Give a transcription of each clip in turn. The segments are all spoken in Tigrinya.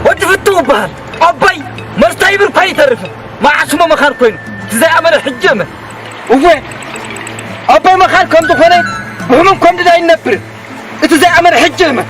ወዲ ፍትው እበሃል። ኣባይ መስታ ይብል እኳ ይተርፍ። መዓስ እሞ መኻን ኮይኑ? እቲ ዘይኣመነ ሕጂ እመን። እወ፣ ኣባይ መኻን ከም ዝኾነ ብሕሙም ከም ድዳ ይነብር። እቲ ዘይኣመነ ሕጂ እመን።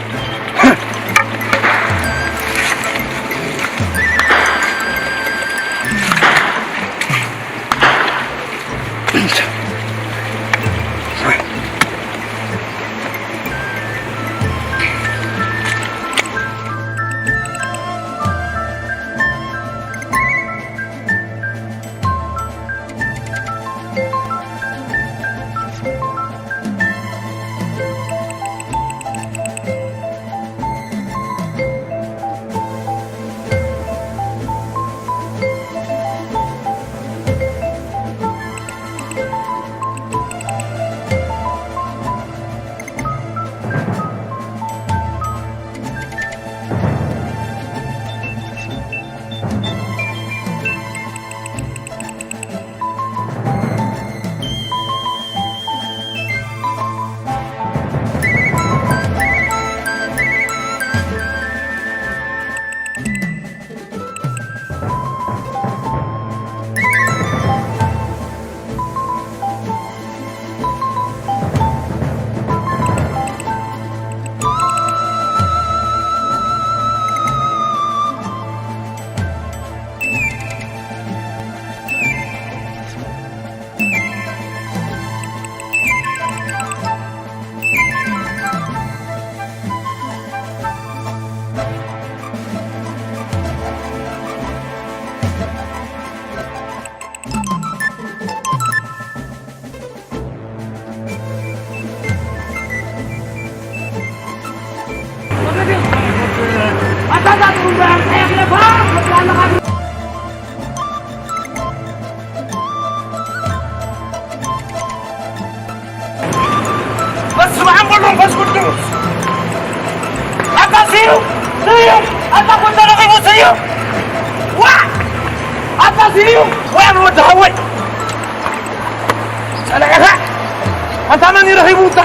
በስመ አብ ወወልድ ወመንፈስ ቅዱስ። አታ ስዩ፣ ስዩ፣ አታ ኮንተ ረኺቡ ስዩ። ስዩ ወይ ኣነ ወዲ ሓወይ ጸላኢኻ ኣንታ መን ይረኺቡ እንታ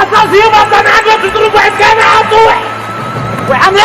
ኣታ ስዩ ኣታ ንዓዶ ትጥሩ ባሕካና ኣጥወ ወይ ኣነ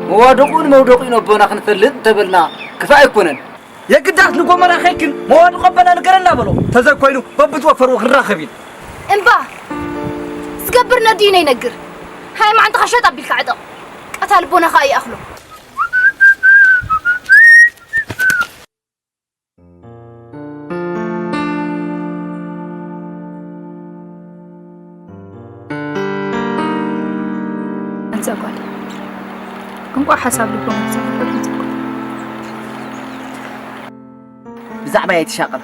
መዋድቑን መውደቑን ኣቦና ክንፈልጥ እንተበልና ክፋእ ኣይኮነን። የግዳስ ንጎመራ ኸይክን መዋድቑ ኣቦና ንገረና በሎ። ተዘይኮይኑ በብዝወፈርዎ ክንራኸብ ኢና። እምባ ዝገብር ነዲኡ ነይነግር። ሃይ ማዕንጥኻ ሸጥ ኣቢልካ ዕጠቕ። ቀታል ቦና ኸኣ ይኣኽሎ። እዛ ጓል እንቋዕ ሓሳብ ልቦና ተዘመረሉ። ብዛዕባ ኣይትሻቐል።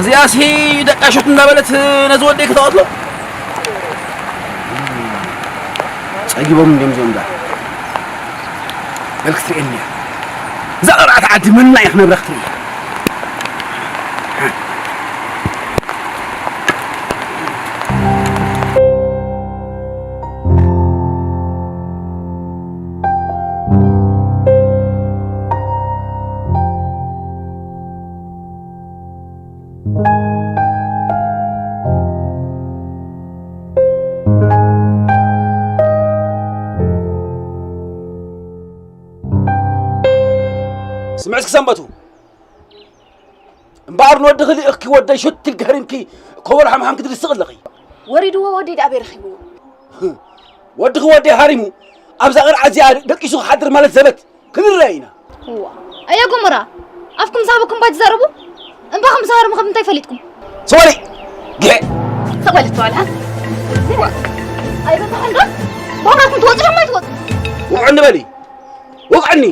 እዚኣሲ ደቃሾት እንዳበለት ነዚ ወደይ ከተቐትሎ። ጸጊቦም እንዲዮም እዚኦም እምበር። በል ክትርእየኒ እያ። እዛ ቐርዓት ዓዲ መና እየ ክነብራ ክትርኢ። ስምዒ እስኪ ሰንበቱ። እምበኣር ንወድኺ ልኢኽኪ ወደይ ሹት ኢልኪ ሃሪምኪ ኮቦል ሓምሓም ክትድስቕ ኣለኺ። ወሪድዎ ወደይ ደኣ ኣበይ ረኺብዎ? ወድኺ ወደይ ሃሪሙ ኣብዛ ቐርዓ እዚኣ ደቂሱ ክሓድር ማለት ዘበት። ክንረአ ኢና። እዋ፣ ኣየ ጎመራ፣ ኣፍኩም ዝሃበኩም እባ ትዛረቡ። እምባኹም ዝሃርሙ ካብ እንታይ ፈሊጥኩም? ሰዋሊ፣ ግሄ። ሰዋሊ፣ ሰዋሊ፣ ሃ? እዋ፣ ኣይበዛሕን ዶ? ባናትኩም ትወጹ ዶ ኣይትወጹ? ውቕዕኒ በሊ። ውቕዕኒ።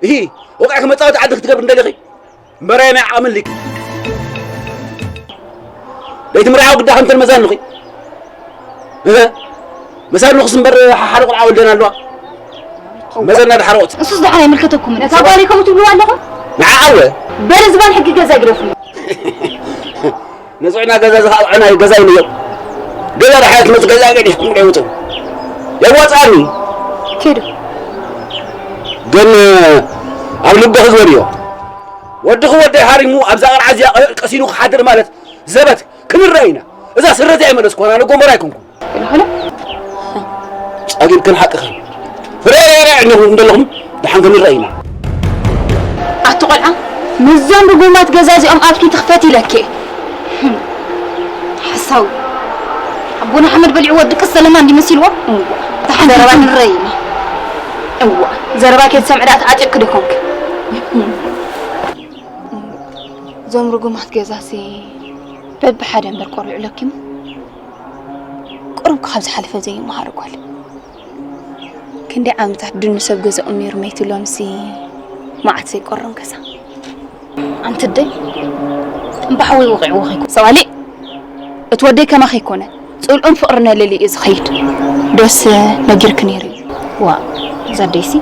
እሂ፣ ወቕዕኪ መጻወቲ ዓዲ ክትገብሪ እንደሊኺ? እምበረይ ናይ ዓቕሚ ኣልኪ። ለይቲ ምርዓው ግዳ ከምተን መዛንኺ። እህ፣ መሳንኹስ እምበር ሓሓደ ቆልዓ ወልደን ኣለዋ። መዘና ድሓሮት። ንሱስ ደሓን ኣይምልከተኩምን። እታ ጓለይ ከምኡ ትብልዋ ኣለኹም? ንዓዓወ። በል ዝባን ሕጊ ገዛ ይግደፉ። ነፅዕና ገዛ ዝኸኣልዐና እዩ፣ ገዛ ይንየው። ገዛ ድሓ ትመፅ፣ ገዛ ገዲፍኩም ዶ ይውፅው? የዋፅኣኒ። ኪዱ። ግን ኣብ ልብኺ ዝበልዮ። ወድኺ ወደይ ሃሪሙ ኣብዛ ቐርዓ እዚኣ ቀ-፣ ቀሲኑ ክሓድር ማለት ዘበት ክንረአ ኢና። እዛ ስረ እዚኣ ኣይመለስኩዋን፣ ኣነ ጎመራ ኣይኮንኩን። ኢሉ ኸሎ? ጸጊብክን ሓቅኽን። ፍረ ረረ እንዲኹም እንደለኹም ደሓን ክንረአ ኢና። ኣቲ ቆልዓ፣ ምስዞም ርጉማት ገዛ እዚኦም ኣፍኪ ትኽፈት ኢለኪ። ሓሳዊ። ኣቦና ሓመድ በሊዕዎ ድቅስ ዘለማ እንዲ መሲልዎ? እዋ። ደሓን ዘረባ ክንረአ ኢና። እዋ። ዘረባ ከይትሰምዒ ደኣ ተዓጢቕኪ ዶ ኮንኪ? እዞም ርጉማት ገዛሲ በብሓደ እምበር ቆልዑ ለኪሙ። ቁሩብ ካብ ዝሓለፈ ዘይመሃር ጓል። ክንደይ ዓመታት ድኑ ሰብ ገዛኦም ነይሩ መይቱ፣ ሎምሲ መዓት ዘይቆሮም ገዛ። ኣንቲ ኣደይ፣ እምባ ሓወይ ወቒዕዎ ከይኮ-፣ ሰዋሊ፣ እቲ ወደይ ከማኺ ኣይኮነ፣ ጽልኡን ፍቕርን ኣለልዩ እዩ ዝኸይድ። ዶስ ነጊርኪ ነይሩ እዩ። ዋእ፣ እዛ ኣደይሲ።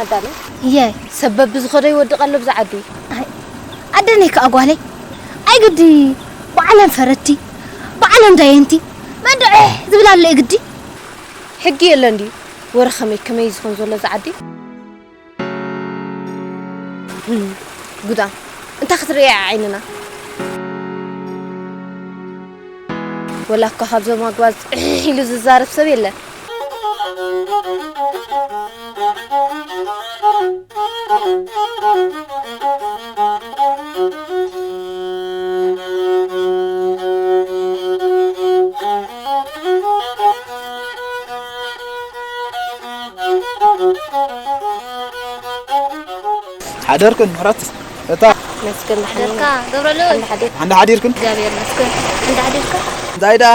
ኣዳለ እየ። ሰበብ ብዝኸዶ ይወድቕ ኣሎ ብዛ ዓዲ። ኣደነይ ከኣ ጓለይ፣ ኣይግዲ ባዕለን ፈረድቲ፣ ባዕለን ዳየንቲ፣ መንድዕ ዝብላ ኣሎ ግዲ። ሕጊ የለን ድዩ? ወረ ከመይ ከመይ ዝኾን ዘሎ እዚ ዓዲ? እም፣ ጉዳ፣ እንታይ ክትርእያ ዓይንና? ወላ እኳ ካብዞም ኣግባዝ ጽሕሕ ኢሉ ዝዛረብ ሰብ የለን። ሓደርክን ምሕረት እታ መስገን ደሓን ደርካ ገብረሉ እንዳ ሓደር እንዳ ሓዲርክን እግዚኣብሔር መስገን እንዳ ሓዲርካ እንታይ ዳ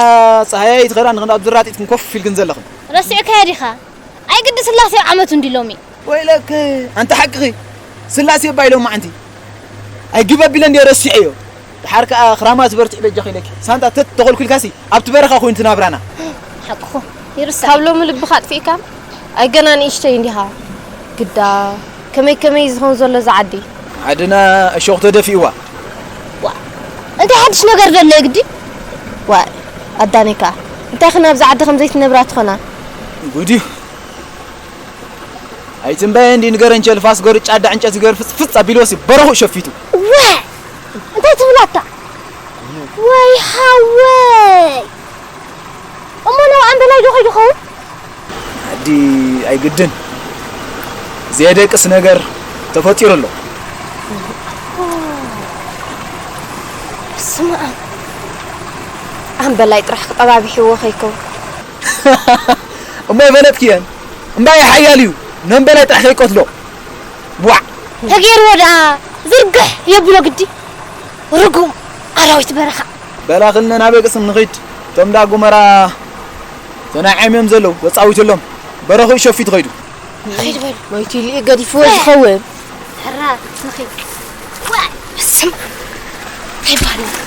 ፀሃይ ትኸዳ ንኽንዳ ብዝራጢትክን ኮፍ ኢልክን ዘለኽን ረሲዕካ ዲኻ ኣይ ግዲ ስላሴ ዓመቱ እንዲ ሎሚ ወይለክ ኣንተ ሓቅኺ ስላሴ ባይሎም ማዓንቲ ኣይ ግበ ቢለ እንዲ ረሲዐዮ ድሓር ከኣ ክራማት በርትዕ በጃኺ ኢለኪ ሳንጣ ተት ተኾልኩልካሲ ኣብቲ በረኻ ኮይኑ ትናብራና ሓቅኹ ይርሳ ካብ ሎሚ ልብኻ ኣጥፊእካ ኣይ ገና ንእሽተይ እንዲኻ ግዳ ከመይ ከመይ ዝኸውን ዘሎ እዛ ዓዲ ዓድና እሾኽ ተደፊእዋ ዋ እንታይ ሓድሽ ነገር ዘሎ ግዲ ዋ ኣዳኒካ እንታይ ኽን ኣብዚ ዓዲ ከም ዘይትነብራ ትኾና ጉድ እዩ ኣይትንበየ እንዲ ንገረን ቸልፋስ ገሩ ጫዳ ዕንጨት ዝገር ፍጽፍጽ ኣቢልዎሲ በረኹ ሸፊቱ ዋ እንታይ ትብላታ ወይ ሓወይ እሞ ናብ ኣምበላይ ዶ ኸይዱ ኸውን ኣዲ ኣይግድን ዘየደቅስ ነገር ተፈጢሩ ኣሎ ስማ ኣምበላይ ጥራሕ ክጠባቢሕዎ ኸይከው እሞ ይፈለጥክየን እምባይ ሓያል እዩ ነምበላይ ጥራሕ ከይቀትሎ ዋዕ ተገይርዎ ደኣ ዝርግሕ የብሎ ግዲ ርጉም ኣራዊት በረኻ በላ ክልነ ናበይ ቅስም ንኺድ እቶም ዳ ጉመራ ተናዒም እዮም ዘለዉ ተጻዊትሎም በረኹ ሸፊቱ ኸይዱ ኺድ በሉ ሞይቱ ኢሉ እዩ ገዲፍዎ ዝኸውን ሕራ ንኺድ ዋይ በስመ ኣብ እንታይ በሃልና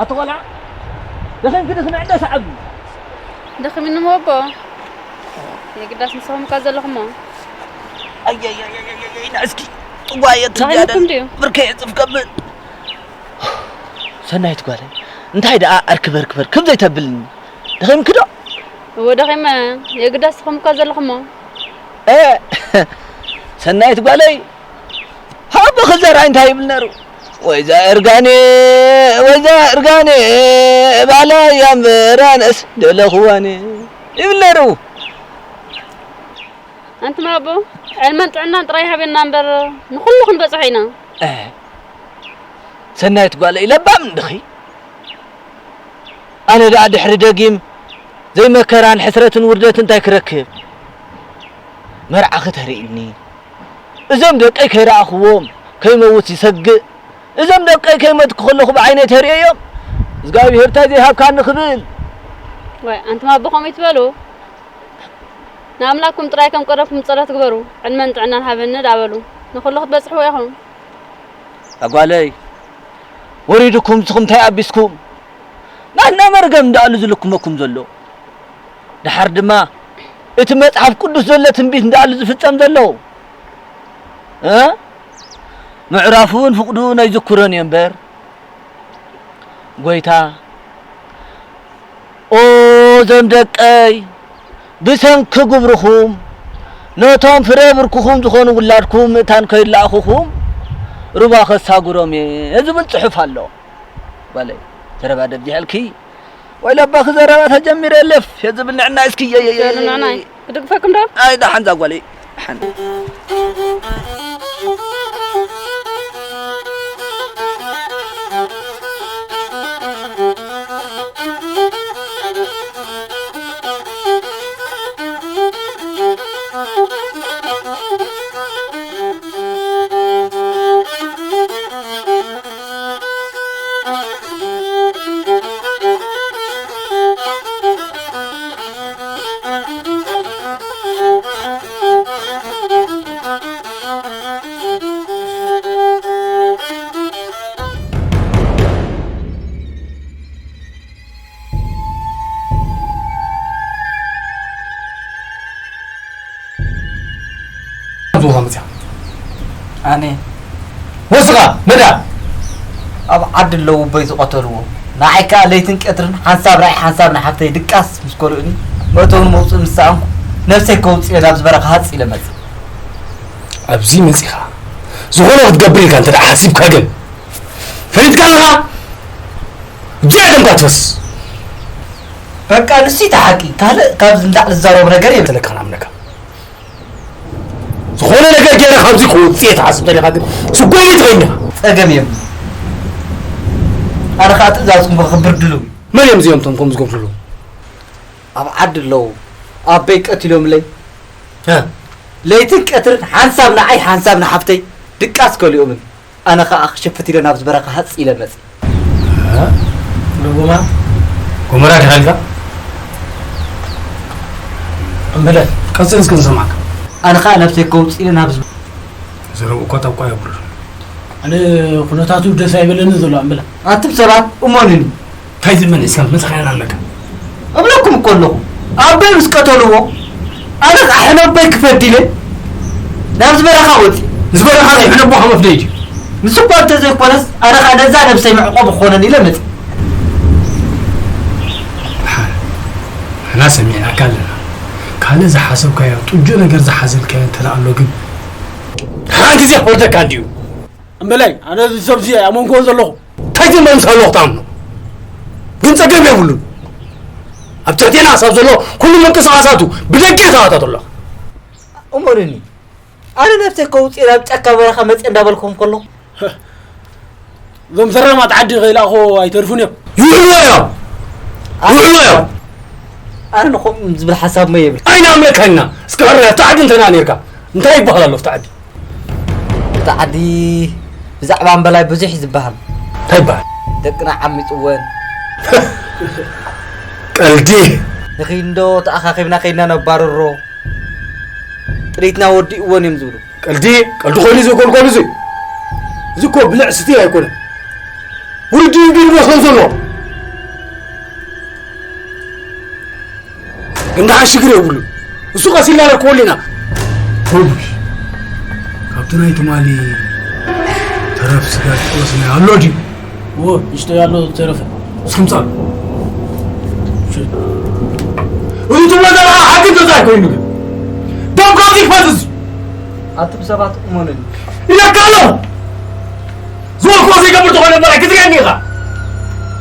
ኣቶ ቆልዓ ደኺምኪ ዲኺ ንዕደስ ዓቢ ደኺምኒ ሞ ኣቦ የግዳስ ንስኹም እኳ ዘለኹሞ ኣየየየየየና እስኪ ጥዋየ ደኺምኩም ድዩ ብርከ የፅፍ ከብል ሰናይት ጓለይ እንታይ ደኣ ኣርክበርክበር ከም ዘይተብልኒ ደኺምኪ ዶ እወ ደኺመ የግዳስ ንስኹም እኳ ዘለኹሞ ሰናይት ጓለይ ሃቦ ክዘራ እንታይ ይብል ነሩ ወይዛ እርጋኔ ወይዛ እርጋኔ ባላ ያምበራንስ ደለኽዋኔ ይብል ነሩ ኣንትማ ኣቦ ዕልመን ጥዕናን ጥራይ ሃበና እምበር ንኹሉ ክንበጽሖ ኢና ሰናይት ጓለይ ለባም እንድኺ ኣነ ደኣ ድሕሪ ደጊም ዘይመከራን ሕስረትን ውርደትን እንታይ ክረክብ መርዓ ክተርእኒ እዞም ደቀይ ከይረኣኽዎም ከይመውት ይሰግእ እዞም ደቀይ ከይመትኩ ከለኹ ብዓይነይ ተርእየዮም እግዚኣብሔር እንታይ ዘይሃብካኒ ክብል ወይ ኣንቱም ኣቦ ከምኡ ይትበሉ ንኣምላክኩም ጥራይ ከም ቀደምኩም ጸሎት ግበሩ ዕድመን ጥዕናን ሃበኒ ዳበሉ ንኹሉ ክትበጽሕዎ ኢኹም ኣጓለይ ወሪድኩም ንስኹም እንታይ ኣቢስኩም ናትና መርገም እንዳኣሉ ዝልክመኩም ዘሎ ደሓር ድማ እቲ መጽሓፍ ቅዱስ ዘሎ ትንቢት እንዳኣሉ ዝፍጸም ዘሎ እ ምዕራፉን ፍቕዱን ኣይዝክሮን እየ እምበር ጎይታ ኦ ዘም ደቀይ ብሰንኪ ግብርኹም ነቶም ፍረ ብርክኹም ዝኾኑ ውላድኩም ምእታን ከይላእኹኹም ሩባ ከሳጉሮም እየ ዝብል ጽሑፍ ኣሎ። ጓለይ፣ ዘረባ ደብዚሐልኪ። ወይ ለባኺ ዘረባ ተጀሚረ ለፍ እየ ዝብል ንዕና እስኪ እየ፣ እየ፣ እየ፣ እየ፣ እየ። ክድግፈኩም ዶ? ኣይ፣ ደሓን እዛ ጓለይ፣ ደሓን። ኣንቱኻ መጽያ። ኣነ። ወስኻ፣ መዳ። ኣብ ዓዲ ኣለዉ ኣቦይ ዝቐተልዎ። ንዓይ ከኣ ለይትን ቀትርን ሓንሳብ ራእይ ሓንሳብ ንሓፍተይ ድቃስ ምስ ከልኡኒ፣ መእተውን መውጽእ ምስ ሰኣንኩ፣ ነብሰይ ከውጽእ ኢለ ናብዚ በረኻ ሃጽ ኢለ መጽእ። ኣብዚ መጺኻ፣ ዝኾነ ክትገብር ኢልካ እንተ ደኣ ሓሲብካ ግን፣ ፈሊጥካ ኣለኻ? ብጃ ደምካ ትፈስ። በቃ ንሱ እዩ እቲ ሓቂ። ካልእ ካብዚ ንላዕሊ ዝዛረቦ ነገር የብለካ። ተለካ ናምነካ። ዝኾነ ነገር ገይረ ካብዚ ክወፅእ እየ ትሓስብ ተለኻ ግን ስጎሚ ትኸኛ። ጸገም የብሉ። ኣነ ኸዓ ትእዛዝኩም ከኽብር ድልው እዩ። መን እዮም እዚኦም እቶም ከምዚ ዝገብሩ ዘለዉ? ኣብ ዓዲ ኣለዉ። ኣበይ ቀቲሎምለይ? እ? ለይትን ቀትርን ሓንሳብ ንዓይ ሓንሳብ ንሓፍተይ ድቃስ ከሊኦምን። ኣነ ኸኣ ክሽፍት ኢለ ናብዚ በረኻ ሃጽ ኢለ መጽእ። እ? ጎማ? ጎመራ ዲኻ ኢልካ? እምበለ፣ ቀጽል እስከ ንሰማዕካ። ኣነ ኸኣ ነብሰይ ከውጽእ ኢለ ናብዚ ዘረብኡ እኳ ጣብቋ የብሉን። ኣነ ኩነታቱ ደስ ኣይበለኒ ዘሎ ኣምበለ። ኣንቱም ሰባት እመኑኒ። እንታይ ዝመን እስካብ መጽኻያን ኣለካ? እብለኩም እኮ ኣለኹ። ኣቦይ ምስ ቀተልዎ፣ ኣነ ኸዓ ሕነ ኣቦይ ክፈዲ ኢለ ናብዚ በረኻ ወፂ። እዚ በረኻ ናይ ሕነ ኣቦኻ መፍደይ እዩ። ንሱ እኳ እንተዘይኮነስ፣ ኣነ ኸዓ ነዛ ነብሰይ መዕቆቢ ክኾነኒ ኢለ መፂ። ንሕና ሰሚዕናካ ኣለና። ካልእ ዝሓሰብካዮ ጥጁእ ነገር ዝሓዘልካዮ እንተ ኣሎ ግን፣ ሓንቲ ግዜ ክፈርደካ እንድዩ። እምበላይ፣ ኣነ እዚ ሰብ እዚ ኣይኣመንክዎን ዘለኹ። እንታይ ትመምስ ኣለኹ ትኣምኖ? ግን ጸገም የብሉን። ኣብ ትሕቴና ክሳብ ዘሎ ኩሉ ምንቅስቓሳቱ ብደገ ተኸታተሎ። እመኑኒ፣ ኣነ ነብሰይ ከውጽእ ናብ ጫካ በረኻ መጽእ እንዳበልኩም ከለኹ። እዞም ዘራማት ዓዲ ከይላእኹ ኣይተርፉን እዮም። ይውዕልዎ እዮም። ይውዕልዎ እዮም። ኣነ ንኸምኡ ዝብል ሓሳብ መ የብል። ኣይንኣምነካን ኢና። እስከ ሕራይ ኣብቲ ዓዲ እንተ ደኣ ኔርካ፣ እንታይ ይበሃል ኣሎ ኣብቲ ዓዲ? እቲ ዓዲ ብዛዕባ እምበላይ ብዙሕ እዩ ዝበሃል። እንታይ ይበሃል? ደቅና ዓሚፅወን። ቀልዲ። ንኺድ እንዶ ተኣኻኺብና ከይድና ነባርሮ። ጥሪትና ወዲእወን እዮም ዝብሉ። ቀልዲ፣ ቀልዲ ኮይኑ እዚ ጎልጎል እዚ። እዚ እኮ ብልዕ ስትይ ኣይኮነን። ውርዲ እዩ ቢልዎ ከም ዘሎ። ግን ደሓን ሽግር የብሉን። እሱ ቀስ ኢልና ነርክበሉ ኢና። ጎብሽ፣ ካብቲ ናይ ትማሊ ተረፍ ስጋ ዝጠበስናዮ ኣሎ ድዩ? እዎ፣ ንእሽተይ ኣሎ ዝተረፈ። ሰምጻ። እሱ ትብሎ ዘለኻ ሓቂ እንተዘይኮይኑ ግን፣ ደም ካብዚ ክፈስስ። ኣቱም ሰባት እመኑኒ። ኢለካ ኣለኹ። ዝበልክዎ ዘይገብር ተኾይነ እምበር ኣይክትርእየኒ ኢኻ።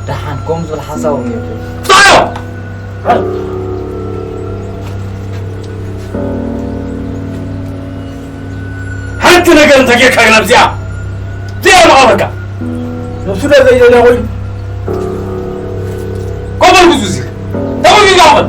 ደሓን፣ ከምኡ ዝብል ሓሳብ እውን የብለይን። ፍታዮ! ሓንቲ ነገር እንተጌርካ ግን ኣብዚኣ እዚኣ መቓብርካ። ነብሱ ዶ ዘይደልያ ኮይኑ? ኮበል ብዙ እዚ። ተበጊጋ ኾን።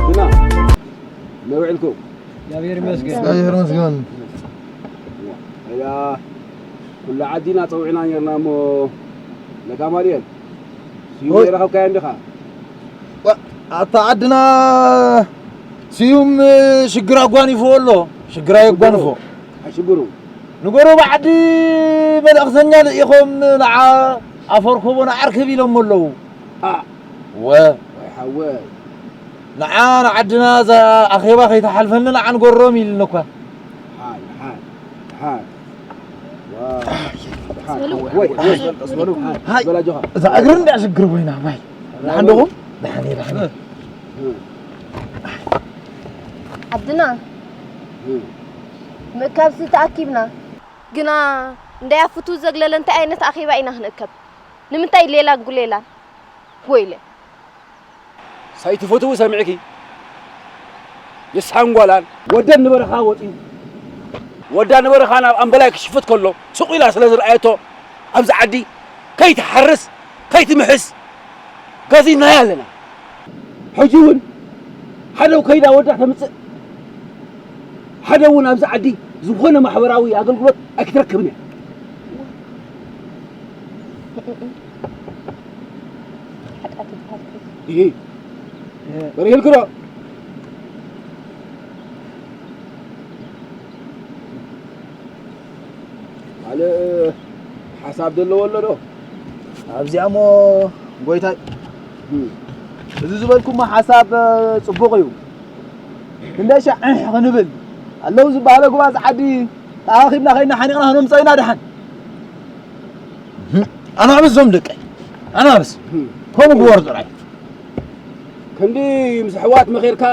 ዲና፣ መውዕልኩም? እግዚኣብሔር ይመስገን። እግዚኣብሔር ይመስገን። እያ፣ ኩሉ ዓዲና ጸዊዕና ኔርና እሞ፣ ለካማልየን፣ ስዩም ወይ- ረኸብካዮ እንዲኻ? ዋ፣ ኣታ ዓድና ስዩም ሽግር ኣጓኒፍዎ ኣሎ። ሽግር ኣየጓንፎ። ኣሽግሩ። ንጎረባ ዓዲ መልእኽተኛ ልኢኾም ንዓ ኣፈርኮቦ ንዓርክብ ኢሎሞ ኣለዉ። ኣ። ወ። ወይ ሓወይ። ንዓ ንዓድና እዛ ኣኼባ ከይተሓልፈኒ ንዓ ንጎሮም ኢልኒ እኳ። ሓይ፣ ሓይ፣ ሓይ። ዋ። ሓይ፣ ሓይ፣ ወይ፣ ወይ፣ ወይ፣ በል፣ ቀስ በሉ። ሓይ፣ ሃይ። በል ኣጆኻ። እዛ እግሪ እንድያ ሽግር ኮይና፣ ዋይ። ደሓን ዲኹም? ደሓን እየ፣ ደሓን እየ። ዓድና ምእካብሲ ተኣኪብና። ግና እንዳይ ኣፍቱ ዘግለለ እንታይ ዓይነት ኣኼባ ኢና ክንእከብ? ንምንታይ ሌላ ጉሌላ? ወይለ። ሳይትፈትዊ ሰሚዕኪ? የስሓን ጓላን። ወደን ንበረኻ ወፂኡ። ወዳ ንበረኻ ናብ ኣምበላይ ክሽፍት ከሎ፣ ሱቕ ኢላ ስለ ዝረኣየቶ፣ ኣብዚ ዓዲ ከይትሓርስ፣ ከይትምሕስ፣ ገዚእናያ ኣለና። ሕጂ እውን ሓደ ከይዳ ወዳ ተምፅእ፣ ሓደ እውን ኣብዚ ዓዲ ዝኾነ ማሕበራዊ ኣገልግሎት ኣይክትረክብን እያ። ሓጢኣት ይበሃል። ይሄ በሪህልክዶ? ካልእ ሓሳብ ዘለዎ ኣሎ ዶ? ኣብዚኣ እሞ ጎይታይ፣ እም። እዚ ዝበልኩሞ ሓሳብ፣ እ፣ ጽቡቕ እዩ። ክንደይ ሻዕ ዕሕ ክንብል ኣለዉ ዝበሃለ ጉባዝ ዓዲ ተኣኻኺብና ከይድና ሓኒቕና ክነምጽኦ ኢና ደሓን። ኣናብስ ዞም ደቀይ፣ ኣናብስ። እም። ከምኡ ግበሩ ጥራይ። ክንዲ ምስ ኣሕዋት መኺርካ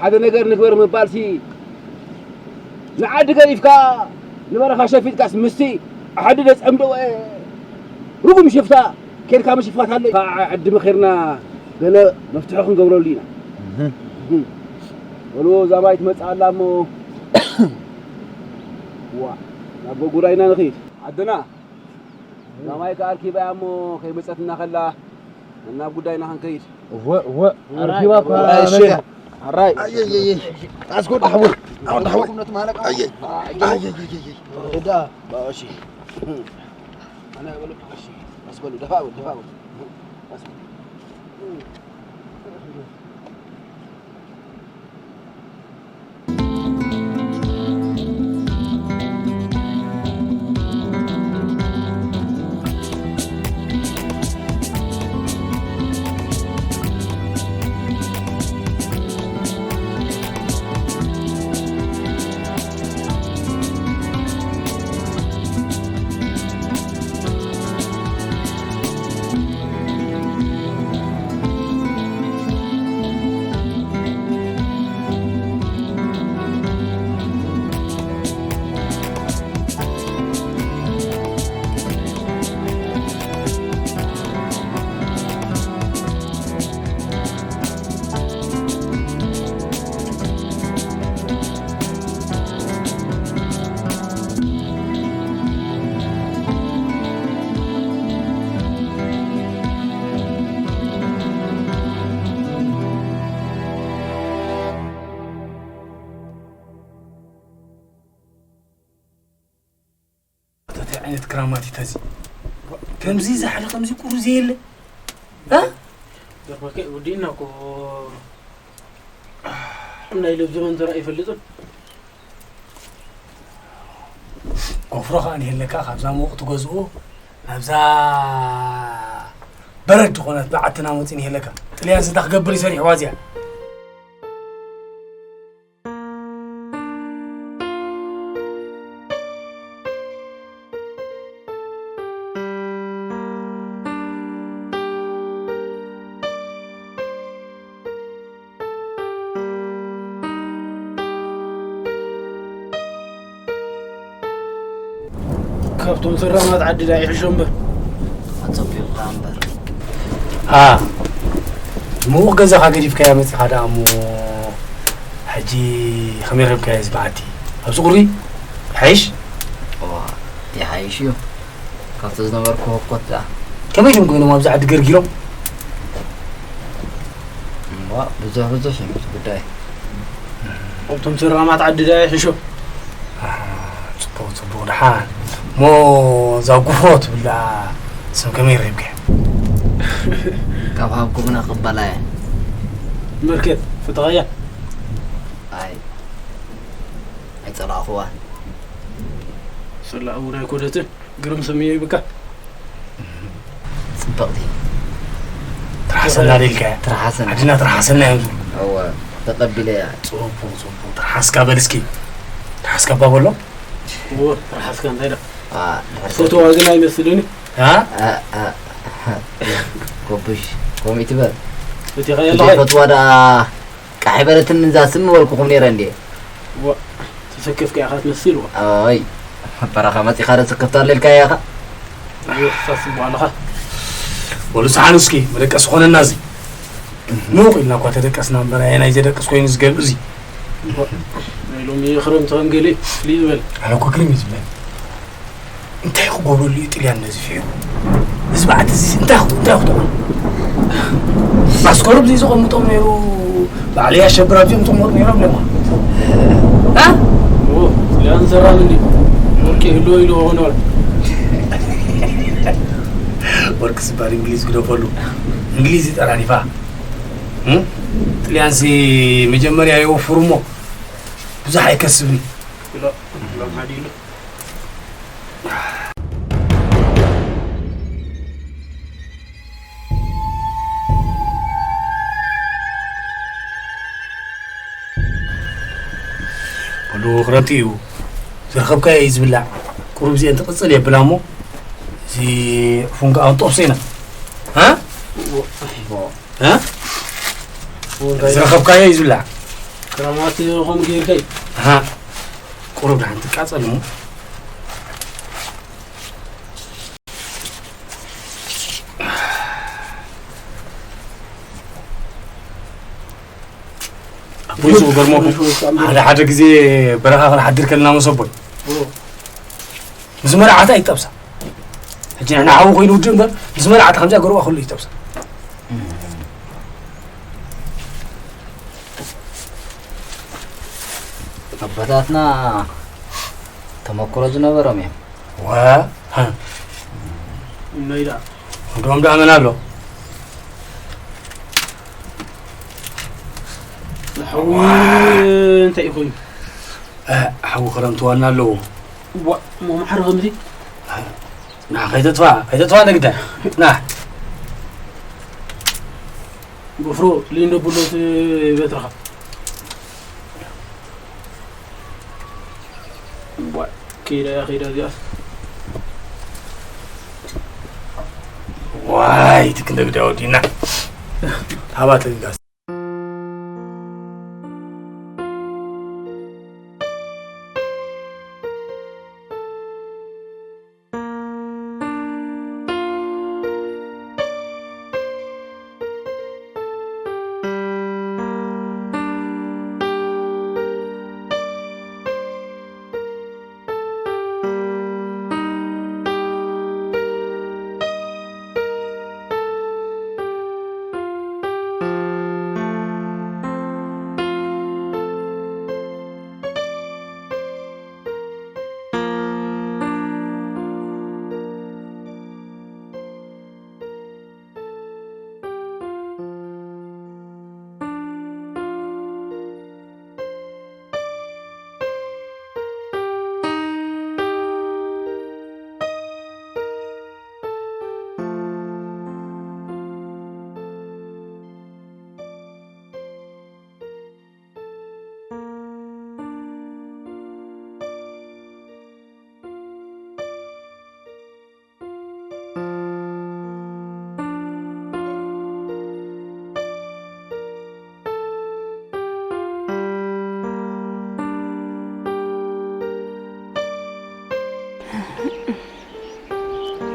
ሓደ ነገር ንግበር ምባልሲ፣ ንዓዲ ገዲፍካ ንበረኻ ሸፊጥካስ ምስቲ ዓዲ ደጸምዶ፣ ርጉም ሽፍታ ኬድካ ምሽፋት ኣሎ። ዓዲ መኺርና ገለ መፍትሒ ክንገብረሉ ኢና። እህ። በልዎ፣ እዛ ማይ ትመጽእ ኣላ እሞ፣ ዋ፣ ናብ ጉዳይና ንኺድ። ዓድና፣ እዛ ማይ ከኣ ኣርኪባ እያ እሞ፣ ከይመጸትና ከላ፣ ናብ ጉዳይና ክንከይድ። እወ፣ እወ። ኣርኪባ እኮ ኣራይ፣ እሺ። መጽያ። ኣራይ። ኣየየየ። ኣስኮ ዳሕቡ። ኣሁን ዳሕቡ። ኩነት ማለቃ። ኣየ። ኣየየየ። እዳ። እሺ። ኣነ በሉ፣ እሺ። ኣስኮ ደፋ በሉ፣ ደፋ በሉ። ኣስኮ። እንታይ ዓይነት ክራማት እዩ ተዚ? ከምዚ ዝሓለ ከምዚ ቁሩ ዘየለ? እ? ደርበከ ወዲእና እኮ ናይ ልብ ዘመን ዘርኣ ይፈልጥን። ጎፍሮ ኸኣ ንሄለካ ካብዛ ሙቕ ትገዝኡ ናብዛ በረድ ዝኾነት በዓትና መፂእ ንሄለካ። ጥልያን ስንታ ክገብር ይሰሪሕዋ እዚኣ። ካብቶም ሰራማት ዓዲ ዳ ይሕሾ እምበር። ኣጸቢቑካ እምበር። ኣ፣ ምዉቕ ገዛኻ ገዲፍካያ መጺኻ ደኣ እሞ፣ ሕጂ ከመይ ረኺብካዮ እዚ በዓቲ? ኣብዚ ቁሪ ይሓይሽ? እዋ፣ ይሓይሽ እዩ። ካብቲ ዝነበርኩ ህኮት ደኣ። ከመይ ድዮም ኮይኖም ኣብዚ ዓዲ ገርጊሮም? እዋ፣ ብዙሕ ብዙሕ እዩ እቲ ጉዳይ። ኣብቶም ሰራማት ዓዲ ደኣ ይሕሾ። ኣሃ፣ ጽቡቕ፣ ጽቡቕ፣ ደሓን። እሞ እዛ ጉፍሮ ትብል ደኣ ስም ከመይ ረኺብካያ? ካብ ሃብኩምና ክበላ እየ። መርከብ ፈተኻያ? ኣይ ኣይጸላእኹዋን። ሰላእ እውን ኣይኮነትን። ግርም ስም እዩ ይብካ። ጽብቕቲ። ትርሓሰና ደልካ። ትርሓሰና። ዓድና ትርሓሰና እዮም ዝብሉ። እወ፣ ተቐቢለ እያ። ጽቡቕ፣ ጽቡቕ። ትርሓስካ በል እስኪ። ትርሓስካ እባ በሎ። እወ፣ ትርሓስካ እንታይ ደኣ? አ፣ ድሕር ፈትዋ ግን ኣይመስልን እዩ። አ? አ፣ አ፣ አ። ጎብሽ፣ ከምኡ ትበል። ፈቲኻ እንተ ኣለኻ? ፈትዋ ደኣ ቃሕ በለትኒ እዛ ስም ምበልኩኹም ነይረ እንድየ። ዋ፣ ተሰከፍካ ኢኻ ትመስል፣ ዋ። ኣይ፣ በረኻ መጺኻ ዶ ስክፍታ ኣለልካ ኢኻ? ይኸሳስ እሞ ኣለኻ። በሉ ሰሓኑ እስኪ፣ መደቀሲ ኾነና እዚ። ንውቕ ኢልና እኳ ተደቀስና እምበር፣ ኣየናይ ዘደቅስ ኮይኑ ዝገብእ እዚ? ዋ፣ ናይ ሎሚ ክረምቲ ከም ገለ ፍልይ ዝበለ። ኣነ እኮ ግርም እዩ ዝብለኒ። እንታይ ክገብረሉ እዩ ጥልያን ነዚ ፊዑ? እዚ በዓቲ እዚ እንታይ ክው-፣ እንታይ ክውጥዖ? ማስኮርብ እዚ ዘቐምጦም ነይሩ፣ ባዕለይ ኣሸብር ኣብዚኦም ዝቕመጡ ነይሮም ለማ። እ? ኦ፣ ጥልያን ሰራም እንዲ። ወርቂ ይህልዎ ኢሉ ሆኖ። ወርቂ ዝባል እንግሊዝ ግደፈሉ። እንግሊዝ ይጠራኒፋ። እ? ጥልያንሲ መጀመርያ ይወፍሩ እሞ ብዙሕ ኣይከስብን። ኢሎ፣ ኢሎም ሓዲሉ። ኩሉ ክረምቲ እዩ። ዝረኸብካዮ እዩ ዝብላዕ። ቁሩብ እዚአን ትቕጽል የብላ እሞ፣ እዚ ፉንጋ ኣንጦብሶ ኢና። ሃ? ሃ? ዝረኸብካዮ እዩ ዝብላዕ። ክራማት ከምኡ ጌርካ እዩ። ሃ? ቁሩብ ደሓን ትቃጸል እሞ። ኣቦይ፣ ዝገርመኩም፣ ሓደ ሓደ ግዜ በረኻ ክንሓድር ከለና ምስ ኣቦይ፣ ኦ። ምስ መርዓታ ይጠብሳ። ሕጂ ንሕና ሓዊ ኮይኑ ውድእ እምበር፣ ምስ መርዓታ ከምዚኣ ገርዋ ኩሉ ይጠብሳ። ኣቦታትና ተመክሮ ዝነበሮም እዮም። ዋ፣ ሃ። እነይ ደኣ። ወዶም ደኣ መን ኣሎ? ሓዊ እንታይ እዩ ኮይኑ? እ፣ ሓዊ ክረምቲ ዋና ኣለዎ። ዋ፣ እሞ ማዕረ ከምዚ? ና፣ ከይተጥፋ፣ ከይተጥፋ ነግዳ። ና። ጎፍሮ፣ ሊንዶ ብሎ እቲ በትርኻ። ዋ፣ ከይዳ እያ፣ ከይዳ እዚኣስ። ዋይ፣ እቲ ክንደግዳ ወዲና። ሃባ ተግጋስ።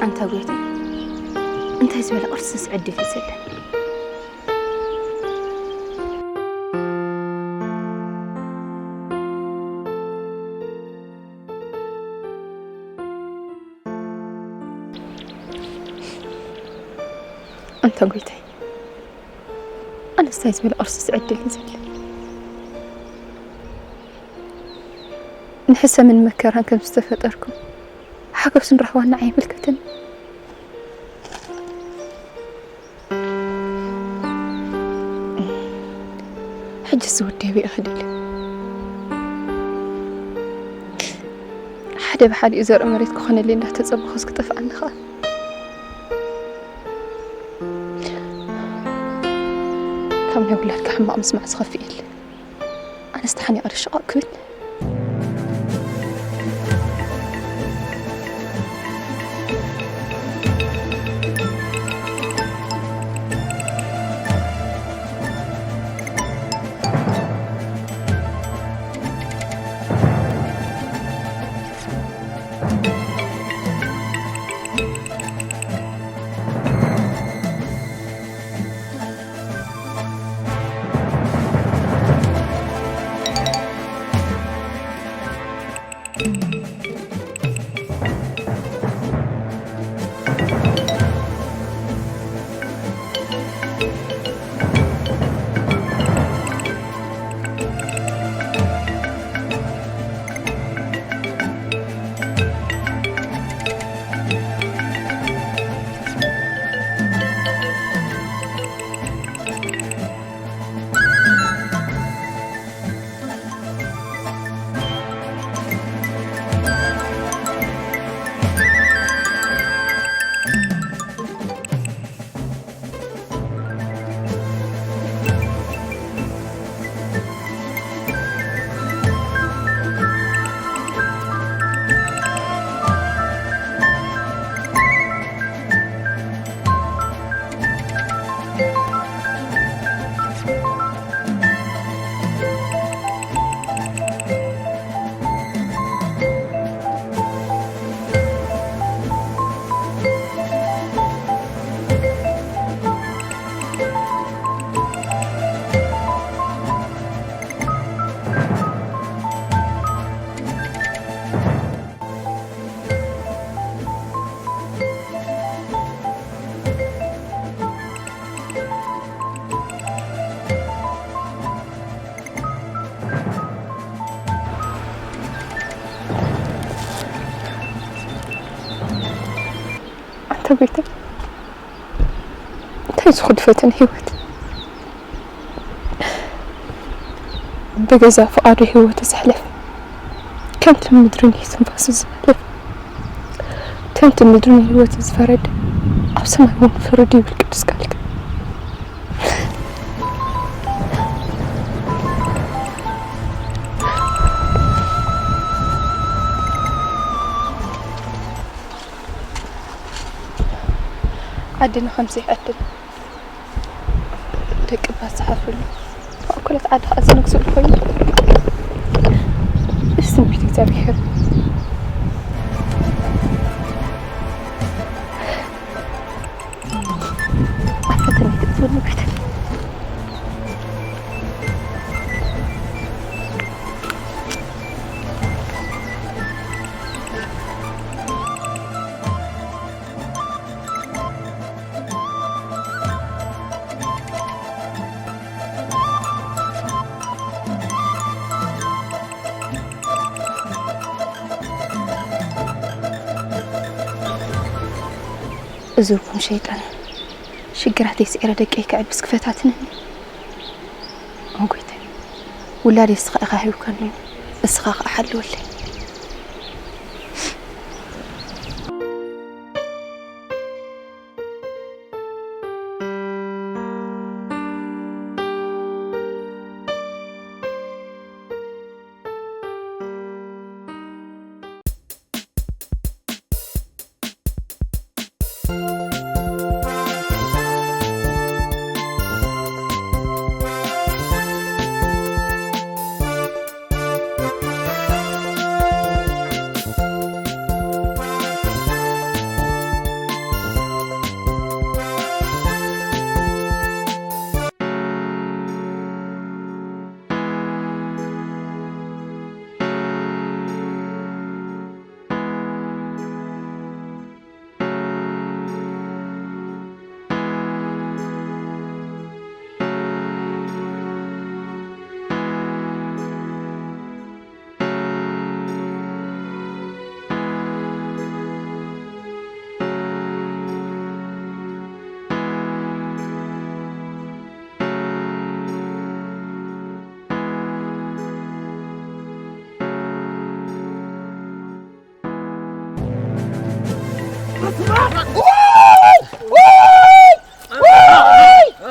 ኣንታ ጎይታ፣ እንታይ ዝበለ ቅርስስ ዕድል እዩ ዘለኒ? ኣንታ ጎይታይ፣ ኣነስ እንታይ ዝበለ ቅርሱስ ዕድል እዩ ዘለኒ? ንሕሰምን መከራን ከም ዝተፈጠርኩ ሓጎስን ራህዋን ንዓይ ይምልከተኒ። ይኽእል ኢለ ሓደ ብሓዲኡ ዘርኢ መሬት ክኾነለይ እንዳተጸበኹ እስክጠፍኣኒ ኸኣ ካብ ናይ ውላድካ ሕማቕ ምስማዕ ዝኸፍእ የለ። ኣነስ ተሓኒቐ ዶ ሽቓቕ ክብል። ኣንታ ጎይታ፣ እንታይ ዝኹድ ፈተነ ህይወት? ብገዛ ፍቓዱ ህይወቱ ዘሕለፈ፣ ከምቲ ምድርን ትንፋሱ ዝመለፈ፣ ከምቲ ምድርን ህይወቱ ዝፈረደ፣ ኣብ ሰማይ እውን ፍርድ ይብል ቅዱስ ቃልካ። ዓድና ከምዚ ይዕድል። ደቂ ባት ዝሓፍርሉ፣ ማእኮላት ዓዲ ኸኣ ዝነግስሉ ኮይኑ። ብስም ቤት እግዚኣብሔር። ኣብ ፈተነ ይትእትወኒ ቤት። እዙርኩም ሸይጣን ሽግራተይ ስዒረ ደቀይ ክዕብስ ክፈታትንኒ። ኦ ጎይታይ፣ ውላደይ እስኻ ኢኻ ሂብካኒ፣ እስኻ ኸኣ ሓልወለይ።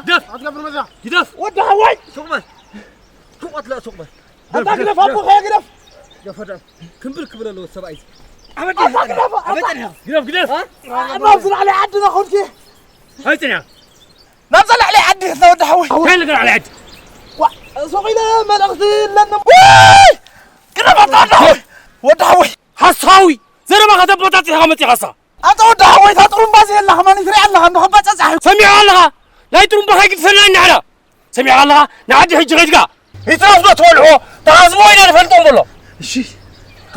ግደፍ! ግደፍ! ወዲ ሓወይ! ሱቕ በል! ሱቕ በል! ኣታ ግደፍ፣ ኣቦኻ ግደፍ! ግደፍ፣ ወዳ-፣ ክምብል ክብል ኣለዎ ሰብኣይ። ኣታ ግደፍ! ኣታ ግደፍ! ግደፍ፣ ግደፍ! ናብዚ ላዕሊ ዓድና ኾንኪ! ኣይፅንያ! ናብዛ ላዕሊ ዓዲ ሄድና ወዲ ሓወይ። እንታይ ነገር ላዕሊ ዓዲ? ዋ፣ ሱቕ ኢለ መልእኽቲ ኣለኒ። ውይ! ግደፍ ኣታ ወዲ ሓወይ! ወዲ ሓወይ! ሓሳዊ! ዘረባኻ ተቦታቲኻ መፂኻሳ! ኣታ ወዲ ሓወይ፣ እታ ጥሩምባ እዚኣ ኣላ ከማን ትሪኣ ኣለኻ፣ እንዶ ከባ ጸጻሕ። ሰሚዕኻ ኣለኻ? ናይ ጥሩምባኻ ይግድፈልና ንሕና። ሰሚዕኻ ኣለኻ? ንዓዲ ሕጂ ኸይድካ። ይትረፍ ዶ ትበልዕዎ? ተሃዝብዎ ኢና ንፈልጦም በሎ። እሺ።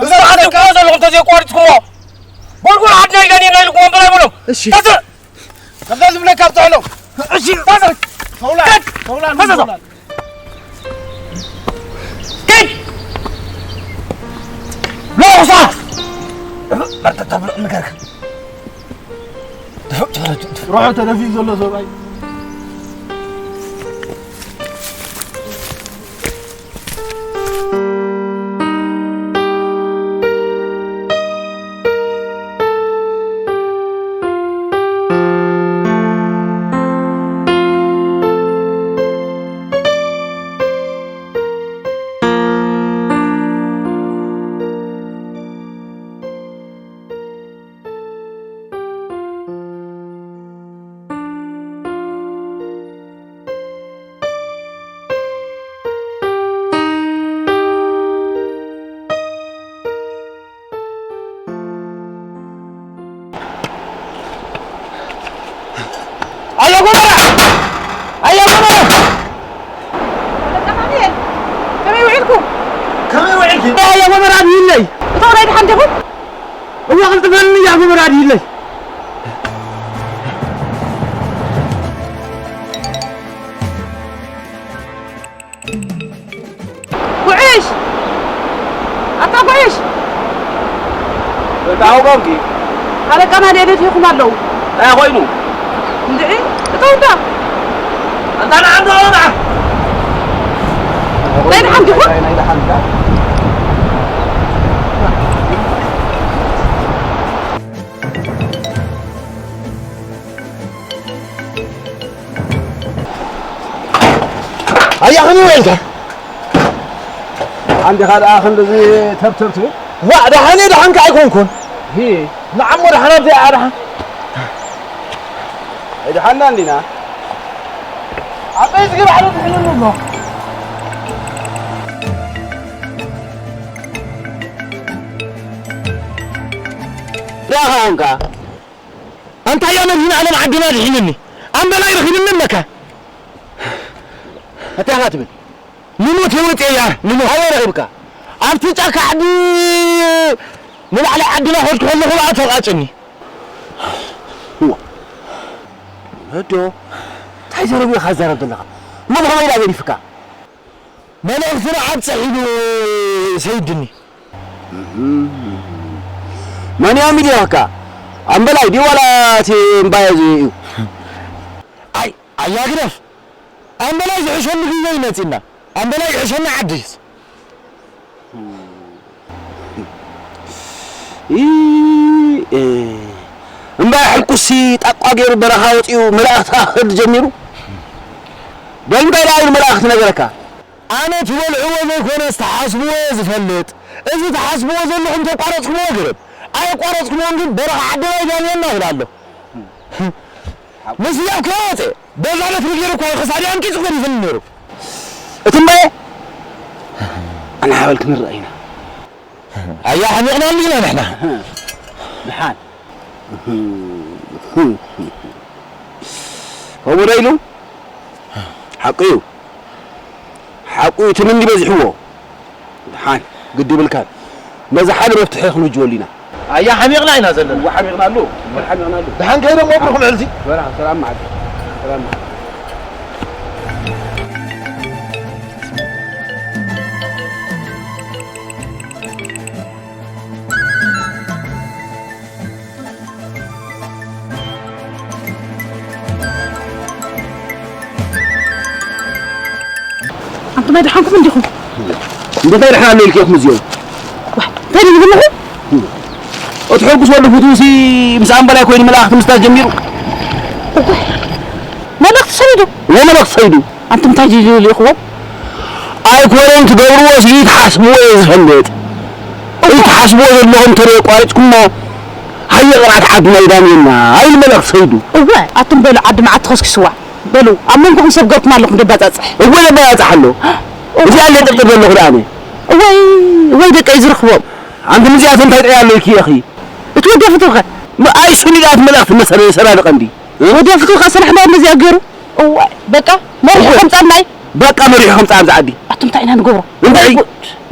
እዚ መዓት እኮ ዘለኹም ተዘይቋሪጽኩሞ። ጎልጎል ዓድና ኢዳን ኢልና ኢልኩም ወንበር ኣይበሎም። እሺ። ተዘ-፣ ከምዛ ዝብለካ ኣብፅሐሎም። እሺ። ተዘ-፣ ተውላ-፣ ተውላ-፣ ተዘ-፣ ተውላ-፣ ኪድ! ሎዛ! መርጠ ተብሎ ንገርካ። ርሑቕ ተደፊኡ ዘሎ ሰብኣይ። ኣያ ጎመራ! ኣያ ጎመራ! ኣለቃ ፋኑኤል፣ ከመይ ውዒልኩም? ከመይ ውዒልኪ? ኣያ ጎመራ፣ ኣድሂለይ! እታ ወራይ ደሓን ዲኹም? እዋ፣ ቅልጥፈኒ፣ ኣያ ጎመራ፣ ኣድሂለይ! ጉዕሽ! ኣታ ጉዕሽ! እንታይ ኣውቀምኪ? ኣለቃና ደደፊኹም ኣለዉ። እንታይ ኮይኑ? እንድዒ፣ እተው እንዳ። ኣንታ ንዓ እንዶ ንዓ። ናይ ደሓን ዲኹም? ናይ ደሓን እንዳ። ኣያ፣ ከመይ ውዒልካ? ኣንዲኻ ደኣ ክንድዚ ተብተብ ትብል? ዋእ፣ ደሓን እየ፣ ደሓንካ ኣይኮንኩን። ሂ። ንዓሞ ደሓን ኣብዚኣ ደሓን። ኣይደሓንና እንዲና። ኣበይ ዝግባዕ ዶ ትሕልሉ ኣሎ? ደኣ ኸኣ ኾንካ? ኣንታ እያ መድህን ዓለም ዓድና ድሒንኒ። ኣምበላይ ረኺብኒ ኣለካ። እንታይ ኢኻ ትብል? ንሞት እየ ወፂኤያ፣ ንሞት። ኣበይ ረኺብካ? ኣብቲ ጫካ ዓዲ ንላዕሊ ዓድና ከድኩ ከለኹ ብኣ ተቓጭኒ። እዋ። ወዶ፣ እንታይ ዘረቡ ኢኻ ትዛረብ ዘለኻ? እሞ ብኸመይ ኢላ ገዲፍካ? መልእኽቲ ንዓብ ጸሒሉ ሰይድኒ። መን እያ ሚድያኻ? ኣምበላይ ድዩ ዋላ እቲ እምባየ እዚ እዩ? ኣይ፣ ኣያ ግደፍ። ኣምበላይ ዝሕሸኒ ግዜ እዩ መጺና። ኣምበላይ ይሕሸኒ ዓዲስ። ኢ-፣ እ፣ እምባየ ሕልኩሲ ጣቋ ገይሩ በረኻ ወጺኡ መላእኽቲ ክኸድ ጀሚሩ። ደል እንታይ ደኣ ኢሉ መላእኽቲ ነገረካ? ኣነ ትበልዕዎ ዘይኮነስ ትሓስብዎ እየ ዝፈልጥ። እዚ ትሓስብዎ ዘለኹም ተቋረጽኩምዎ ገረብ። ኣየቋረጽኩምዎን ግን በረኻ ዓደባይ ዳንኤልና ይብል ኣሎ። ምስ ያው ከወፀ በዛ ዕለት ንገይሩ እኳ ክሳዲ ኣንቂጹ ገዲፍኒ ነይሩ። እቲ እምባየ ኣናሓበል ክንረአ ኢና። ኣያ ሓሚቕና እንዲና ንሕና። ድሓን። ከምኡ ዶ ኢሉ? ሓቁ እዩ። ሓቁ እዩ፣ እቲ ምንዲ በዚሕዎ። ድሓን፣ ግዲ ይብልካን። ነዚ ሓደ መፍትሒ ክንውጅወሉ ኢና። ኣያ ሓሚቕና ኢና ዘለና። እዋ ሓሚቕና ኣሎ። እዋ ሓሚቕና ኣሎ። ድሓን ከይደ እሞ ብርኹም ዕልዚ። በላ፣ ሰላም መዓልቲ። ሰላም መዓልቲ። ኣንቱም ኣይደሓንኩም እንዲኹም? እንታይ ደሓን ኣሎ ኢልኪ ኢኹም እዚኦም? ዋይ፣ እንታይ ድዩ ዘለኹም? እቲ ሕጉስ ወዲ ፍትውሲ ምስ ኣምበላይ ኮይኑ መላእኽቲ ምስታት ጀሚሩ። መልእኽቲ ሰዲዱ። እዎ መላእኽቲ ሰዲዱ። ኣንቱም እንታይ ድዩ ልኢኽዎም? ኣይኮነን ትገብርዎ እዚ ትሓስብዎ እየ ዝፈልጥ። እዚ ትሓስብዎ ዘለኹም ተሪኦ ቋሪፅኩሞ ሃየ ቅርዓት ዓድና ይዳንየና ኣይል መላእኽቲ ሰዲዱ። እወ ኣቱም በሉ ዓዲ መዓት ተኸስኪስዋ። በሉ ኣብ መንጎኹም ሰብ ገርኩም ኣለኹም ደባፃፅሕ። እወ የባያፅሕ ኣሎ። እዚኣ ለጥርጥር ዘለኹ ደኣነ። እወይ እወይ ደቀይ ዝረኽቦም። ኣንቱም እዚኣቶም እንታይ ጥያ ኣሎ ይክየኺ። እቲ ወዲ ኣፍትውኸ? ምኣይ ስሉላት መላእኽቲ መሰለ ሰራዲ ቀንዲ። ወዲ ኣፍትውኸ ስራሕ ዶ እንደዚኣ ገይሩ? እዋይ በቃ መሪሑ ከምፃ ናይ በቃ መሪሑ ከምፃ ኣብዚ ዓዲ። ኣቱም እንታይ ኢና ንገብሮ? እንታይ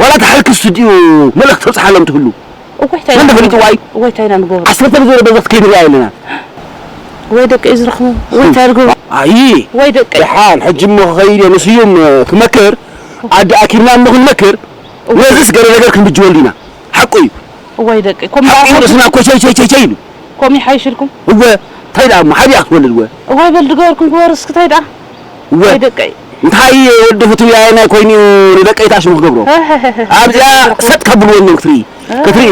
ዋላ ተሓልክስ ድዩ መልእኽቲ ተብፅሓሎም ትህሉ? እዋይ እንታይ መን ኢና ፈሊጡ ንገብሮ? ዋይ? እዋይ እንታይ ኢና ንገብሮ? ዓሰርተ ግዜ በዛ ክትከይድ ንሪኣ የለና። ወይ ደቂ እዩ ዝረኽቡ ወይ እንታይ ንገብሮ? ኣይ ወይ ደቂ ደሓን ሕጂ እሞ ክኸይድ እየ ንስዩም ክመክር ዓዲ ኣኪብና እሞ ክንመክር ነዚስ ገለ ነገር ክንብጅወሉ ኢና። ሓቁ እዩ። እዋይ ደቂ ኮም ሓቂ ርእስና እኮ ቸይ ቸይ ቸይ ቸይ ኢሉ። ኮም ይሓይሽልኩም። እወ እንታይ ደኣ እሞ ሓዲኣ ክትወልድ እወ። እዋይ በል ድገበርኩም ግበሩ እስኪ እንታይ ደኣ። እወ እዋይ ደቀይ። እንታይ ወዲ ፍትው ያየናይ ኮይኑ ንደቀይ ታሽሙ ክገብሮ ኣብዚኣ ሰጥ ከብልዎ እዮም ክትርኢ ክትርኢ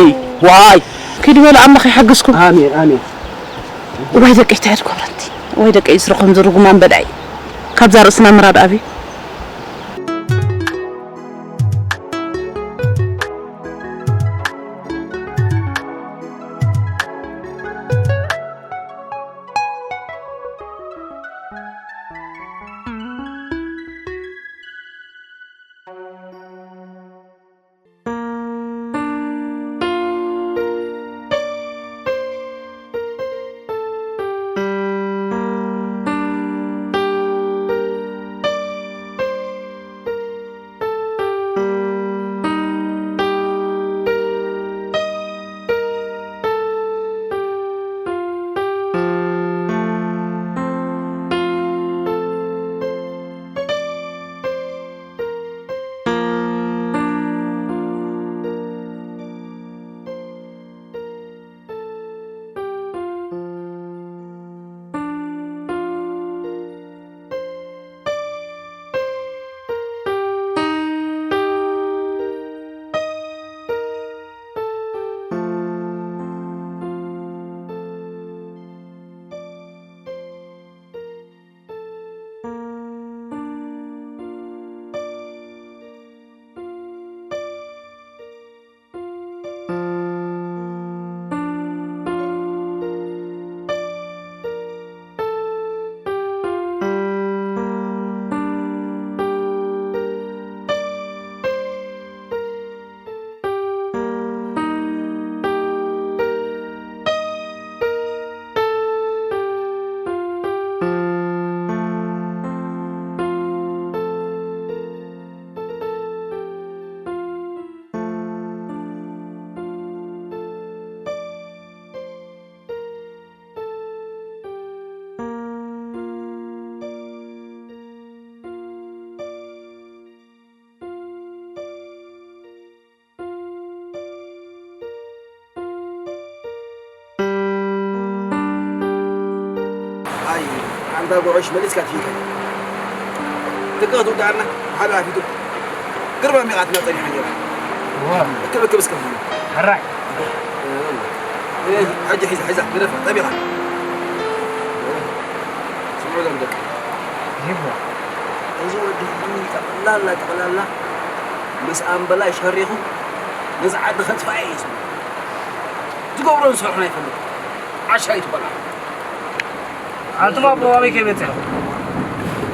ዋይ ኪዱ በሉ ኣምላኽ ይሓግዝኩም። ኣሜን ኣሜን። እዋይ ደቀይ እንታይ ድገብረንቲ እዋይ ደቀይ ዝረኹም ዝርጉማን በዳይ ካብዛ ርእስና ምራድ ኣብዩ። ኣይ ኣንታ ጉዕሽ መሊስካ ትሂድ። ደቂ ክትውድኣና ሓደ ኣፊቱ ግርባ ሚቓትና ጸኒሓ ነይራ። እዋ። እክብ እክብ እስከ ትብሉ። ሕራይ። ሕጂ ሒዛ ሒዛ ግደፋ ጠቢቓ። ስምዑ ሎም ደቂ። ይግባ። እዚ ወዲ እዚ ጠቕላላ ጠቕላላ ምስ ኣምበላይ ሸሪኹ ነዚ ዓዲ ከጥፍኣ እየ ዝብል። ዝገብሮን ዝሰርሖን ኣይፈልጥን። ዓሻ እዩ እቲ ቆልዓ። ኣንቱም ኣቦ ኣበይ ከይበጽሑ?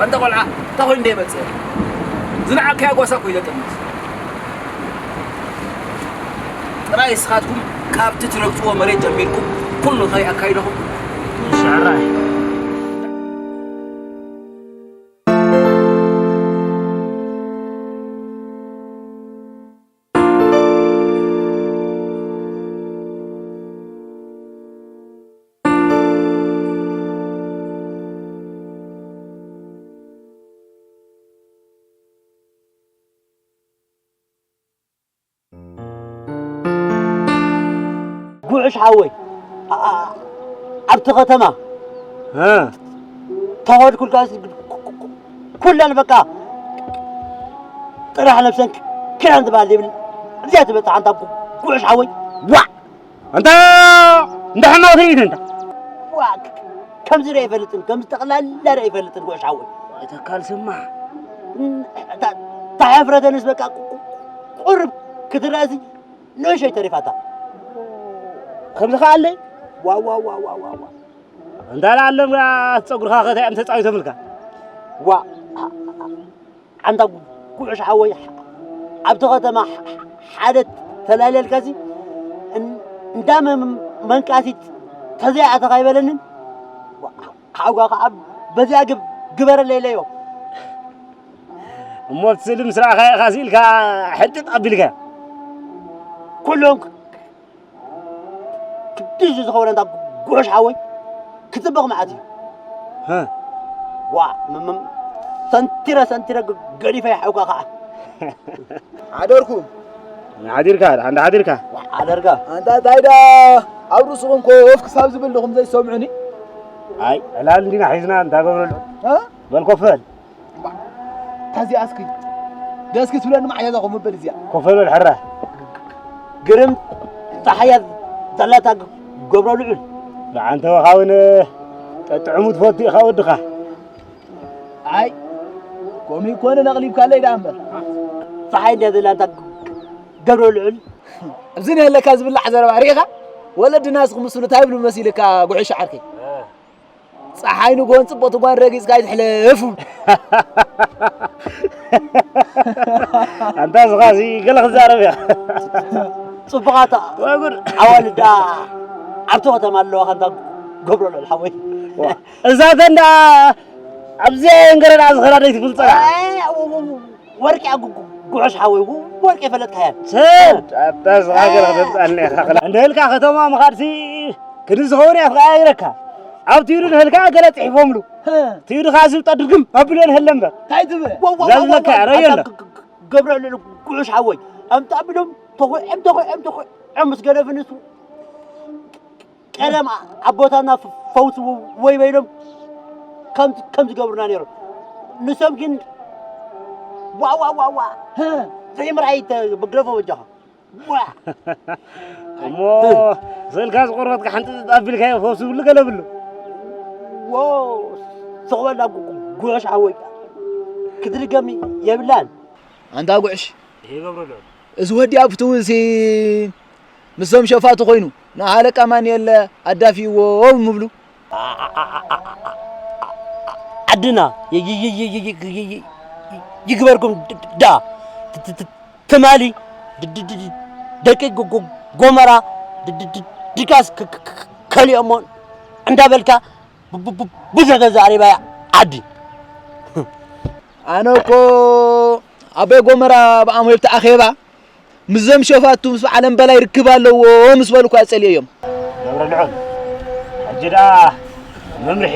ኣንታ ቆልዓ እንታይ ኮይኑ ደይመጽእ? ዝነዓቅካያ ጓሳ እኮ እዩ ዘጥምት። ጥራይ ንስኻትኩም ካብቲ ትረግጽዎ መሬት ጀሚርኩም ኩሉ ከይ ኣካይደኹም። እሺ፣ ሕራይ። ጉዕሽ ሓወይ ኣ- ኣ- ኣብቲ ከተማ እ ተኸድኩልካ ኩለን በቃ ጥራሕ ነብሰን ክዳን ዝበሃል ዘይብለን እዚኣ ትበፅሕ ኣንታ ጉ- ጉዕሽ ሓወይ ዋዕ ኣንታ እንዳ ሕማቕ ትርኢት እንታ። ዋ፣ ከምዚ ርአ ኣይፈልጥን፣ ከምዚ ጠቕላላ ርአ ኣይፈልጥን፣ ጉዕሽ ሓወይ። ኣይ ተካል ስማ። እታ፣ እታ ሕፍረተንስ በቃ ቁ-፣ ቁ-፣ ቁርብ ክትረአሲ ንእሸይ ተሪፋታ። ከምዚ ከኣለይ? ዋ፣ ዋ፣ ዋ። እንዳ ለኣሎም ጸጉርኻ ከታይ እዮም ተጻዊቶምልካ? ዋ፣ ኣንታ ጉ-፣ ጉዕሽ ሓወይ፣ ኣብቲ ከተማ ሓደ ተላለልካሲ እን-፣ እንዳ መ-፣ መንቃሲ ተዘይኣተኻ ኣይበለንን። ሓውካ ከዓ በዚኣ ግብ-፣ ግበረለይ ኢለዮ። እሞ እቲ ስእሊ ምስ ረኣኻዮ ኢኻ ስኢልካ ሕንጥጥ ኣቢልካዮ። ኩሎም ክ-፣ ክንድዚ ዝኸውን እንዳ ጉዕሽ ሓወይ ክጽብቕ መዓት እዩ። ህ። ዋ፣ ም-፣ ም-፣ ሰንቲረ፣ ሰንቲረ ግ-፣ ገዲፈ ይሓውካ ከዓ። ሓደርኩ። ሓዲርካ፣ ደሓን ሓዲርካ። ሓደርካ። ኣንታ እንታይ ዳ ኣብ ርእስኹም ኮፍ ክሳብ ዝብል ዲኹም ዘይሰምዑኒ? ኣይ፣ ዕላል እንዲና ሒዝና እንታ ገብረሉ። እ? በል ኮፍ በል። እታ እዚኣ እስኪ ደስኪ ትብለኒ መዓያ እዛ ኮፍ ምበል እዚኣ። ኮፍ በል ሕራ። ግርም ጸሓያ ዘላታ ግ-፣ ገብረ ልዑል። ደሓን ተወኻውን ጠጥዕሙ ትፈቱ ኢኻ ወድኻ። ኣይ፣ ከምኡ ይኮነ ነቕሊብካለይ ደኣ እምበር። ጸሓይ እንድያ ዘላ እንታ ገብረ ልዑል። ኣብዚ ንህለካ ዝብላዕ ዘረባ ርኢኻ? ወለድና እስኪ ምስሉ እንታይ ይብሉ መሲልካ ጉዕሽ ዓርከይ? ጸሓይ ንግሆን ጽብቕቲ ጓል ረጊጽካ ኣይትሕለፍ። ኣንታ ዝኻሲ ገለ ክዛረብ እያ። ጽቡቓት ወጉድ። ኣዋልድ ደኣ ኣብቲ ከተማ ኣለዋ፣ ከምታ ገብረ ልዑል ሓወይ። ዋ፣ እዛ ተንዳ ኣብዚ እንገረዳ ዝኸዳ ደይ ትፍልጠና። ኣይ፣ ወ-፣ ወ-፣ ወ-፣ ወርቂ ኣጉጉ፣ ጉዕሽ ሓወይ፣ ወ-፣ ወርቂ የፈለጥካያ። ሰድ፣ ኣታ ዝኻ ገለ ክትምጻኒ ኢኻ። እንደ ህልካ ከተማ ምኻድሲ ክንዲ ዝኸውን እያ ትቐያይረካ። ኣብቲ ኢሉ ንህልካ ገለ ጽሒፎምሉ። ህ። እቲ ኢሉ ኻዚ ጠድርግም ኣብልዮ ንህለ እምበር። እንታይ ትብል? ወ-፣ ወ-፣ እዛ ወ-፣ ዝለካ ወ-፣ ረዮ ኣታ ኣሎ። ግ-፣ ግ-፣ ገብረ ልዑል ጉዕሽ ሓወይ፣ ኣምጣ ብሎም ተኹዕም፣ ተኹዕም፣ ተኹዕም ምስ ገደፍ ንሱ ቀደም ኣ-፣ ኣቦታትና ፍ-፣ ፈውሲ ወ-፣ ወይ በይኖም ከም፣ ከም ዝገብሩና ነይሮም። ንሶም ግን ዋ፣ ዋ፣ ዋ፣ ዋ። ህ። ዘይምርኣይ ተ-፣ ግደፎ በጃኻ። ዋ። እሞ ስእልካ ዝቆርበትካ ሓንቲ ኣቢልካዮ ፈውሲ ብሉ ገለ ብሉ። ዎ፣ ስቕ በል ዳ ጉ-፣ ጉ-፣ ጉዕሽ ሓወይ። ክትድገም የብላን። ኣንታ ጉዕሽ፣ ይሄ ገብረ ልዑል። እዚ ወዲ ኣብ ፍትውሲ ምስዞም ሸፋቱ ኮይኑ ንኣለቃ ማንኤል ኣዳፊዎ ምብሉ። ዓድና ይ-፣ ይ-፣ ይ-፣ ይ-፣ ይ-፣ ይ-፣ ይ-፣ ይግበርኩም ድ-፣ ድ-፣ ዳ። ት-፣ ት-፣ ት-፣ ትማሊ ድ-፣ ድ-፣ ድ-፣ ድ-፣ ደቂ ጎ-፣ ጎ-፣ ጎመራ ድ-፣ ድ-፣ ድ-፣ ድቃስ ክ-፣ ክ-፣ ክ-፣ ከሊኦሞ እንዳበልካ ብ-፣ ብ-፣ ብ-፣ ብዙሕ ተዛሪባ እያ ዓዲ። ኣነ እኮ ኣቦይ ጎመራ ብኣምሆይ ብቲ ኣኼባ ምስዞም ሸፋቱ ምስ በዓል እምበላይ ርክብ ኣለዎ ምስ በሉ እኳ ጸልዮ እዮም። ገብረ ልዑል፣ ሕጂ ደኣ መምርሒ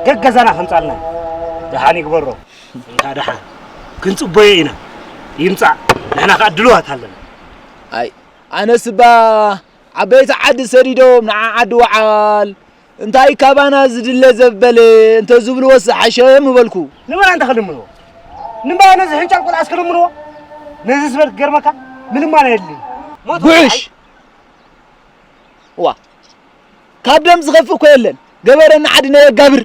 ገገዛና ከምጻልና ደሓን ይግበሮ። እንታ ደሓን ክንጽበዮ ኢና። ይምጻእ፣ ንሕና ከኣ ድልዋት ኣለና። ኣይ፣ ኣነስ እባ ዓበይቲ ዓዲ ሰዲዶም ንዓ ዓዲ ወዓል እንታይ ካባና ዝድለ ዘበለ እንተ ዝብልዎ ዝሓሸ ምበልኩ። ንመን ኣንተ ክልምንዎ? ንመን ነዚ ሕንጫል ቆልዓስ ክልምንዎ? ነዚ ዝበል ክገርመካ ምልማን ኣየድልን። ሞት ጉዕሽ! ዋ፣ ካብ ደም ዝኸፍእ እኮ የለን። ገበረ ንዓዲ ናይ ኣጋብር።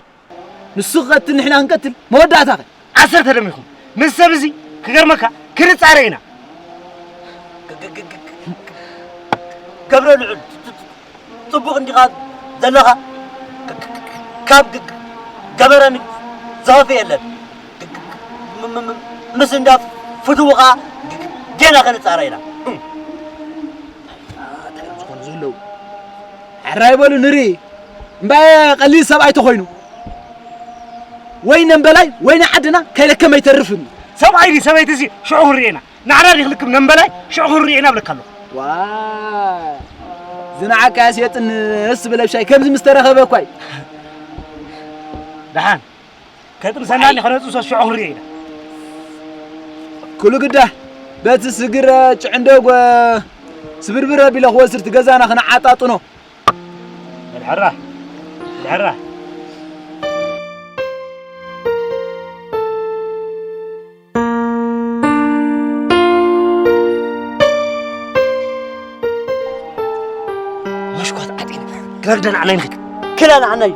ንሱ ክቐትል ንሕና ክንቀትል መወዳእታ ኸ? ዓሰርተ ደም ይኹን። ምስ ሰብ እዚ ክገርመካ ክንጻረ ኢና። ገብረ ልዑል፣ ጽቡቕ እንዲኻ ዘለኻ? ካብ ግ-፣ ግ-፣ ገበረ ን-፣ ዝኸፍእ የለን። ግ-፣ ግ-፣ ግ-፣ ም-፣ ም-፣ ም-፣ ምስ እንዳ ፍትዉ ኸኣ ግ-፣ ግ-፣ ጌና ክንጻረ ኢና። እንታይ እዮም ዝኾኑ ዘለዉ? ሕራይ በሉ ንርኢ። እምበኣር ቀሊል ሰብኣይ ተኾይኑ ወይ ነምበላይ ወይ ንዓድና ከይለከመ ኣይተርፍን። ሰብኣይ ድዩ ሰበይቲ እዚ ሽዑ ክንርኢ ኢና። ንዓና ድዩ ክልክም ነምበላይ ሽዑ ክንርኢ ኢና እብለካ ኣለኹ። ዋ፣ እዚ ንዓካስ የጥንስ ብለብሻይ ከምዚ ምስ ተረኸበ እኳ እዩ። ደሓን ከጥንሰና እንዲ ከነጥንሶ ሽዑ ክንርኢ ኢና። ኩሉ ግዳ በቲ ስግረ ጭዕንዶ ጎ-፣ ስብርብር ኣቢለ ክወስድ እቲ ገዛና ክነዓጣጥኖ። ድሕራ፣ ድሕራ። ኣሽኳት ዓጢነ ክረግደ ንዓናይ ንኺድ ክላ ንዓናይ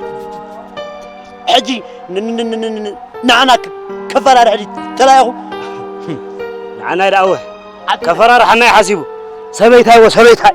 ሕጂ ን- ን- ን- ን- ን- ንዓና ከ- ከፈራርሕ ድዩ ተላኢኹ? ንዓናይ ደኣወ ከፈራርሓናይ ሓሲቡ ሰበይታይ ወ ሰበይታይ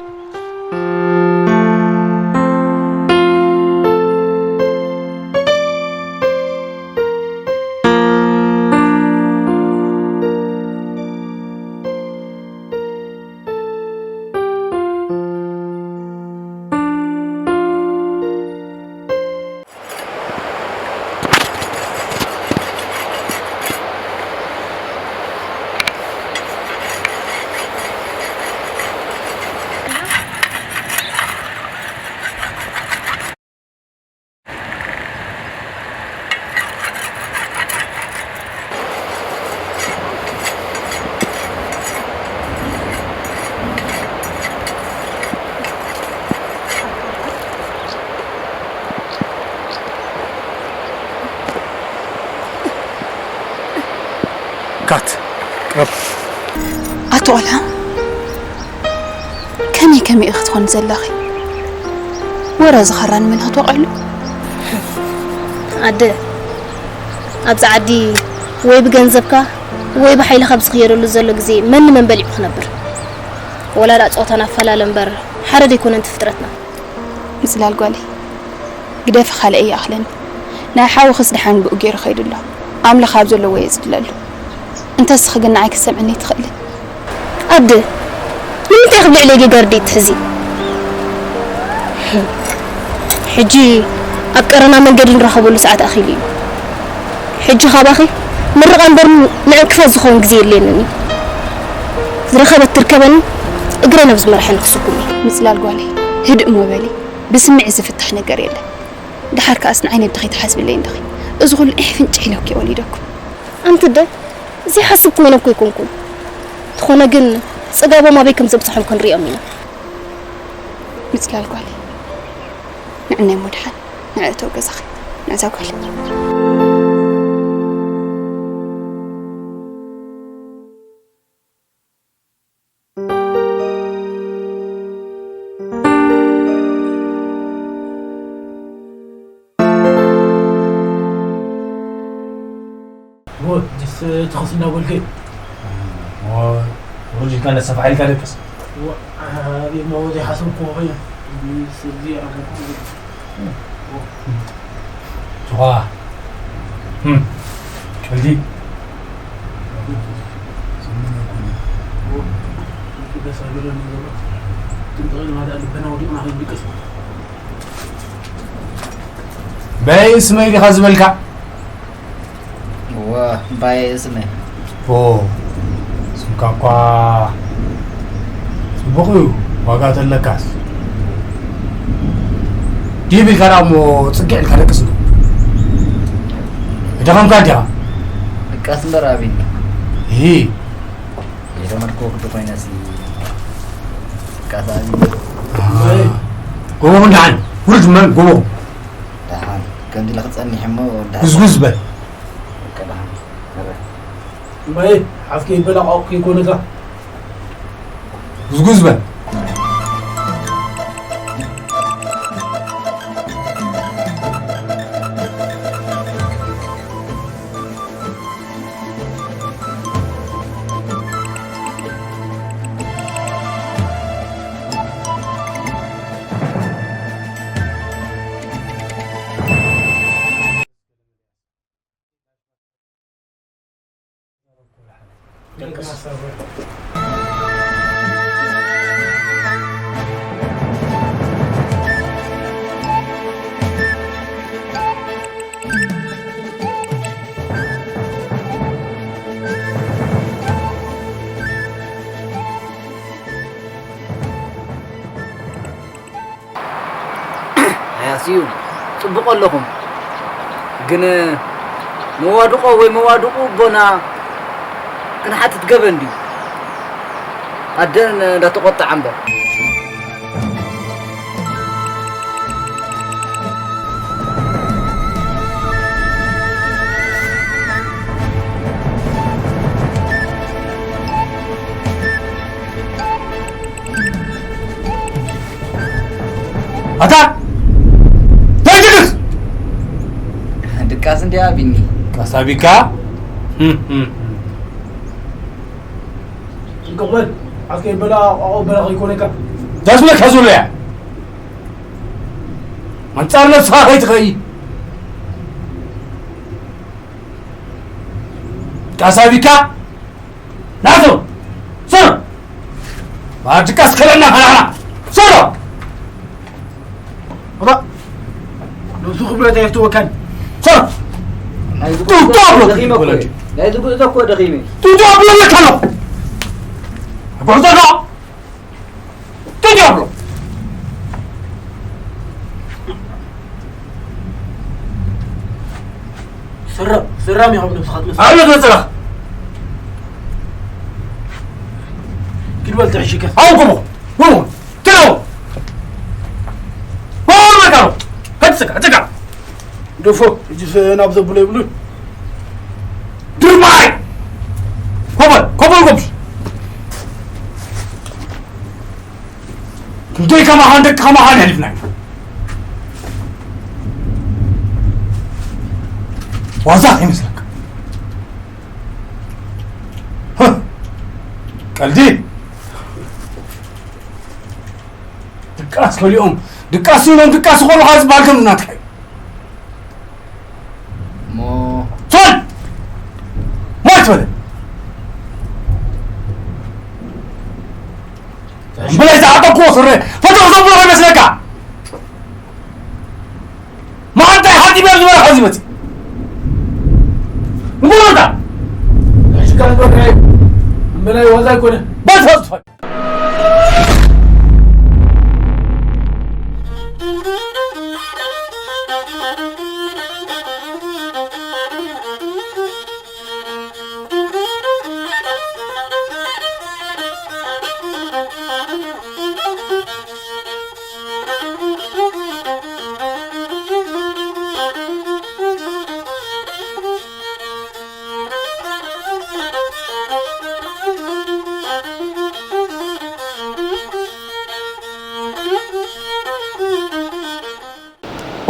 ካት ቅረብ። ኣቶ ቆልዓ ከመይ ከመይ ኢኺ ትኾኒ ዘለኺ? ወረ ዝኸራን መን ክትወቐሉ? ኣደ ኣብዚ ዓዲ ወይ ብገንዘብካ ወይ ብሓይልኻ ኣብ ዝኽየደሉ ዘሎ ግዜ መን ንመን በሊዑ ክነብር? ወላ ደኣ ጾታና ኣፈላለ እምበር ሓደ ደይኮነን እቲ ፍጥረትና። ምጽላል ጓለይ ግደፊ ካልእ እየ ኣኽለኒ ናይ ሓውኽስ ደሓን ብኡ ገይሩ ኸይዱ ኣሎ ኣምላኽ ኣብ ዘለዎ እየ ዝድለሉ እንተ እስኺ ግን ንዓይ ክትሰምዕኒ ኣይትኽእልን ኣደ ንምንታይ ክብልዕለይ ጌጋ ርድኢት ትሕዚ ሕጂ ኣብ ቀረና መንገዲ ንራኸበሉ ሰዓት ኣኺሉ እዩ ሕጂ ካባኺ ምርቓ እምበር ንዕንክፋት ዝኸውን ግዜ የድልየንን እዩ ዝረኸበት ትርከበኒ እግረይ ናብ ዝመርሐኒ ክስጉም እዩ ምፅላል ጓለይ ህድእ እሞ በሊ ብስምዒት ዝፍታሕ ነገር የለን ደሓር ከኣስ ንዓይ ነብድኺ ትሓስብለይ እንድኺ እዚ ኩሉ ኢሕ ፍንጭሕ ኢለኪ ወሊደኩም ኣንቲ ደ ዘይሓስብ ኮይነ እኮ ኣይኮንኩን እንተኾነ ግን ፅጋቦም ኣበይ ከም ዘብፅሖም ክንሪኦም ኢና ምፅላል ጓለይ ንዕናይ ሞድሓን ንዕእተው ገዛኺ ንዕዛ ጓለይ ጅስ ትኸስ እንዳበልከ ወረጅካ እንዳሰፋሕ ኢልካ ደቅስ ኣቤት ሞ ዘይሓሰብኩዎ ኮይነ ስዚ ጭዋ ቀልዲ በይ ስመይ ዲኻ ዝበልካ እወ እምባየ ስመ ኦ ስምካ እኳ ጽቡቕ እዩ ዋጋ ተለካስ ዲብ ኢልካ ደኣ እሞ ጽግዕ ኢልካ ደቅስ እንዶ ደኸምካ እንዲኻ ደቃስ እምበር ኣብኒ ይሂ የደመድኮ ክዱ ኮይነሲ ደቃስ ኣብኒ ጎቦኹም ደሓን ውርድ መን ጎቦኹም ደሓን ከምዚ ኢለ ክጸኒሕ እሞ ጉዝጉዝ በል ደሓን እምባየ ሓፍከ ይበላ ቃቑ ከይኮነካ ጉዝጉዝ በል ኣያስዩ ጽቡቕ ኣለኹም ግን መዋድቖ ወይ መዋድቑ ኣቦና ክንሓትት ገበን ድዩ ኣደን እንዳተቖጥዓ እምበር ኣታ ዘይትድቅስ ድቃስ እንዲያ ቢኒ። ቀሳቢካ እንቅበል። ኣስከይ በላ ኣቆ በላ ከይኮነካ ዳስመካ ዘሎ እያ። ኣንጻር ነፍስኻ ከይትኸይ ቀሳቢካ ናቱ ሶሮ ባጅካ ስከለና ፈላና ሶሮ ባ ንሱ ክብረት ኣይፍትወካን ሶሮ ናይዚ ጡጦ ብሎ ደኺመ እኮ እዩ። ናይዚ ጉዕዞ እኮ ደኺመ እዩ። ጡጦ ብሎ ለካሎ ጉዕዞ ነው። ጡጦ ብሎ ስረ ስራም ይኸም ነብስኻ ትመስል። ኣነ ተጽረኽ ኪድ በል ትሕሽከ ኣውቅሞ ወ ትለው ወ መካሮ ከትስካ ትጋ ድፎ እጅ ናብ ዘብሎ ይብሉ ድርማይ ኮበል ኮበል ኮብስ ክንደይ ከማኻን ደቂ ከማኻን የሕሊፍና ዋዛ ይመስለካ ቀልዲ ድቃስ ከሊኦም ድቃስ ኢሎም ድቃስ ይኾኑ ካብ ዝበሃል ከም ናትካ እዩ ሞ ሶል ሞት በለ እምበላይ ዝዓጠቅዎ ስረ ፈተኽ ዘብሎ ከይመስለካ ማዓንታይ ሓፂበ ዝበለ ከዚ መፅእ ንጉሮታ ሽካል በራይ እምበላይ ዋዛ ኣይኮነ በትፈዝፈ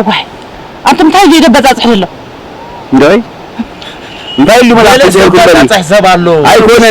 እዋይ ኣንተ እንታይ ኢሉ ይደበጻጽሕ ዘሎ? እንዶይ እንታይ ኢሉ መላእክት ገለ ሰብ ዘይጉበል? ይደበጻጽሕ ሰብ ኣሎ። ኣይኮነን።